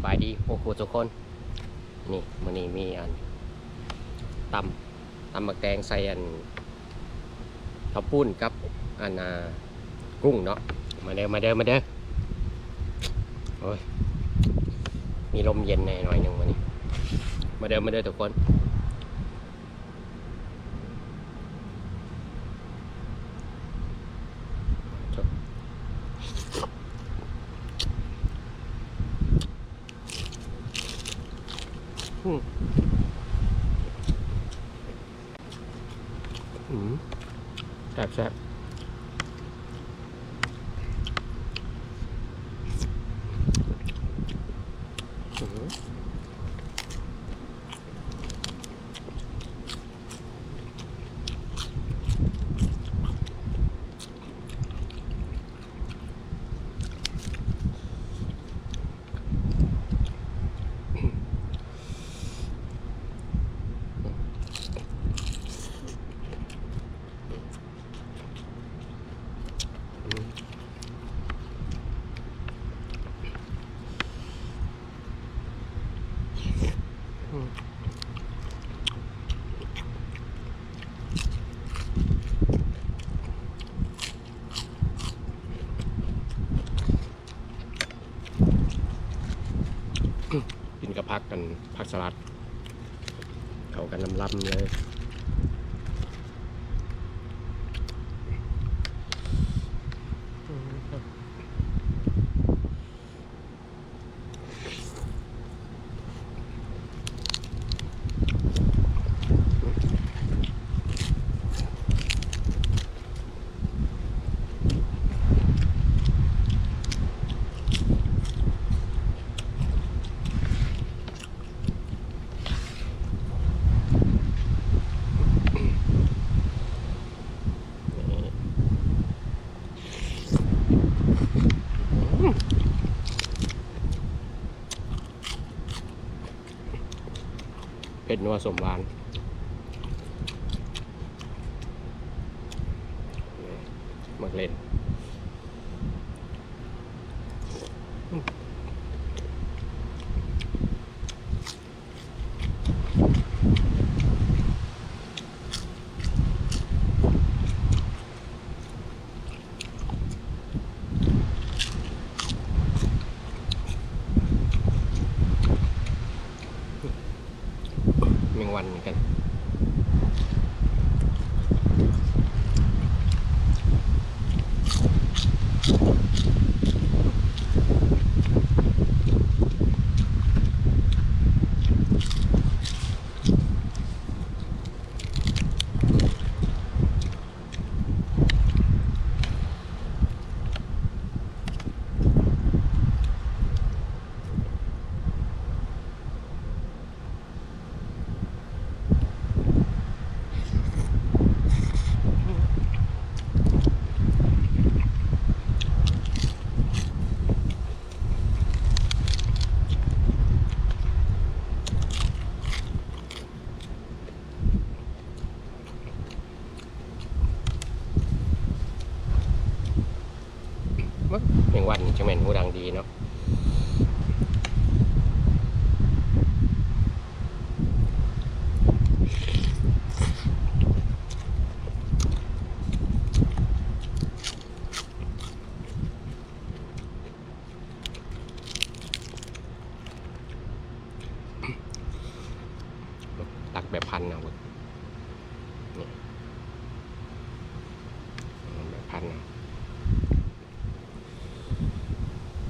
ສະບາຍດີທຸກຜູ້ທຸກຄົນ. ນີ້ ມື້ນີ້ມີອັນ ຕຳ ຕຳໝາກແຕງໃສ່ອັນ ເຂົ້າປຸ້ນກັບອັນ ອ່າ ກຸ້ງເນາະ. ມາເດີ ມາເດີ ມາເດີ. ໂອ້ຍ ມີລົມເຢັນແດ່ໜ້ອຍໜຶ່ງມື້ນີ້. ມາເດີ ມາເດີທຸກຄົນ. ອືມ ອືມ ແຊບໆ. ອືມ. ກິນກັບຜັກ ອັນ ຜັກສະຫຼັດ ເຂົ້າກັນລຳໆເລີຍ. ເຜັດນົວສົ້ມຫວານ ໝາກເລັ່ນ. ແມງວັນຄືກັນ. ເບິ່ງ ແມງວັນນີ້ຈັ່ງແມ່ນຫູດັງດີເນາະ. ຕັກແບບພັນເອົາເບິ່ງ ນີ້ ແບບພັນເອົາ.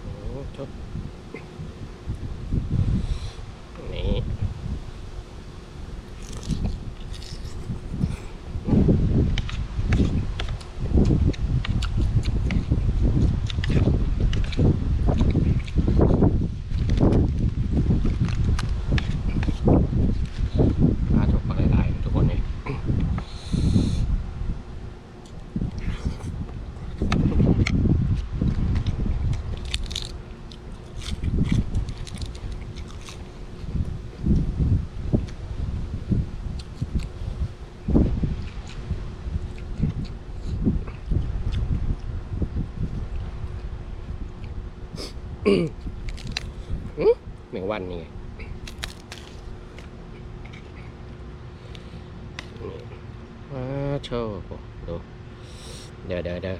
ໂອ້ໂທ້ ນີ້. ປາທຸກ ປາຫຼາຍໆ ທຸກຄົນເອີຍ. ອືມ ອືມ. ງວັນນີ້ ອ້າໂທ້ ເດີ ເດີ ເດີ ເດີ.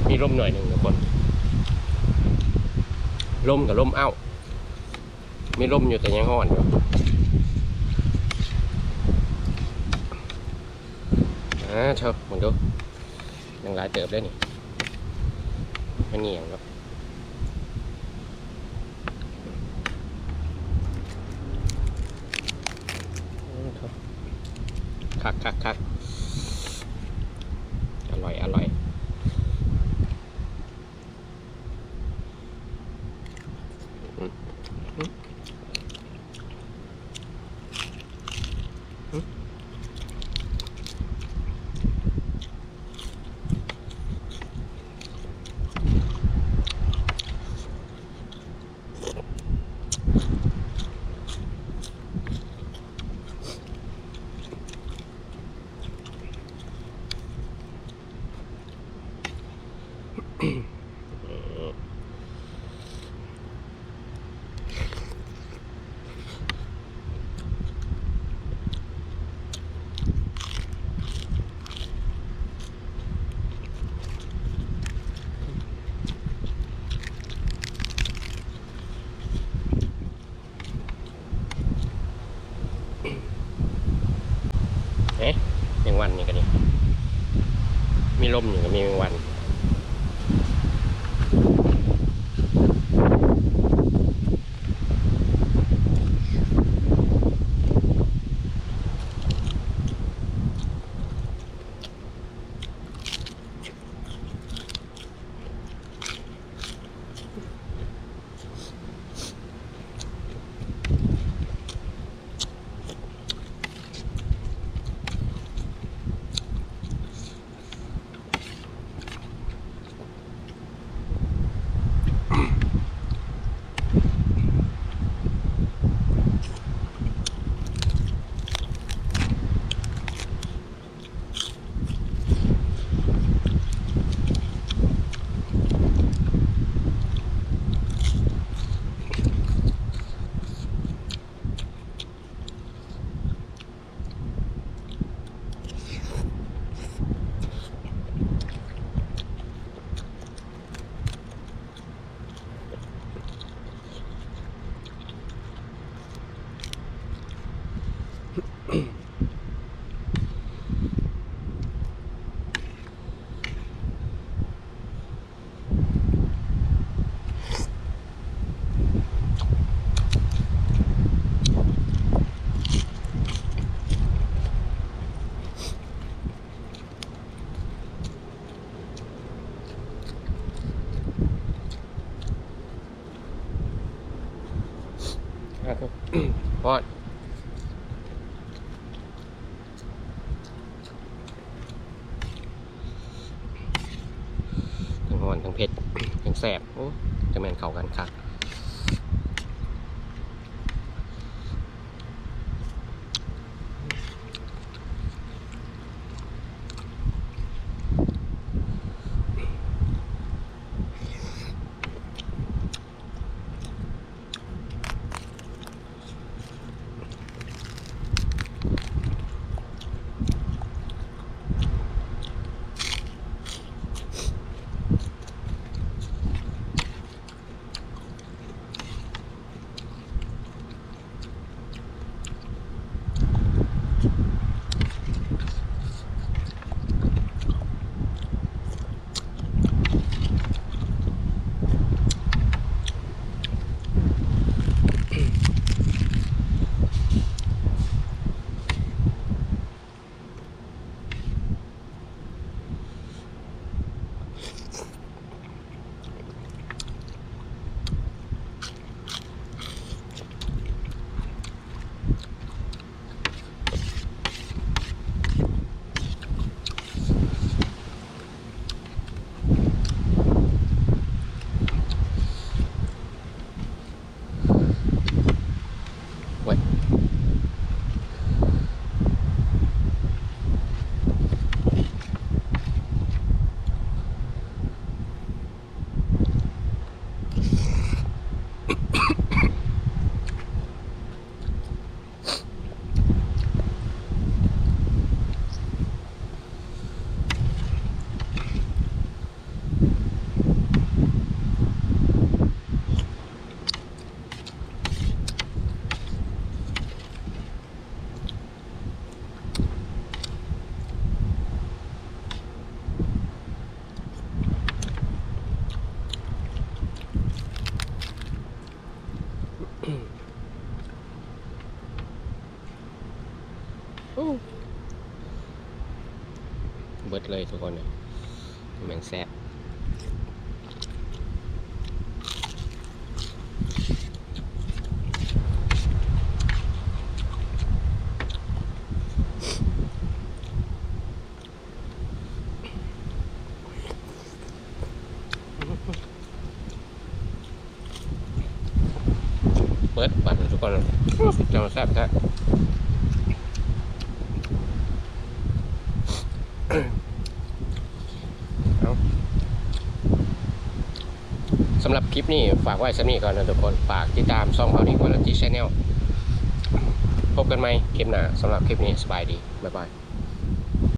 ມີລົມໜ້ອຍໜຶ່ງທຸກຄົນ ລົມກໍລົມເອົ້າ ມີລົມຢູ່ ແຕ່ຍັງຮ້ອນຢູ່. ອ່າ ເຖິບ ເບິ່ງດູ ຍັງຫຼາຍເຕີບເດ້ນີ້ ມັນຫຍັງເນາະ. ຄັກໆໆ ອະລ່ອຍ ອະລ່ອຍ. ເອີ ແມງວັນນີ້ກໍນີ້ ມີລົມນີ້ກໍມີແມງວັນ. ອ່າ ຮ້ອນ. ເຜັດ ແຮງແຊບ. ໂອ້ ຈັ່ງແມ່ນເຂົ້າກັນຄັກ. ໂອ້ຍ ໂອ້ ເບິດເລີຍທຸກຄົນເອີຍ ແມ່ງແຊບ. ເປີດບາດນີ້ທຸກຄົນ ຈັ່ງແຊບແທ້. ເອົາ ສຳລັບຄລິບນີ້ຝາກໄວ້ສ່ຳນີ້ກ່ອນນະທຸກຄົນ. ຝາກຕິດຕາມຊ່ອງເຮົານີ້ Quality Channel. ພົບກັນໃໝ່ຄລິບໜ້າ. ສຳລັບຄລິບນີ້ ສະບາຍດີ. ບາຍບາຍ.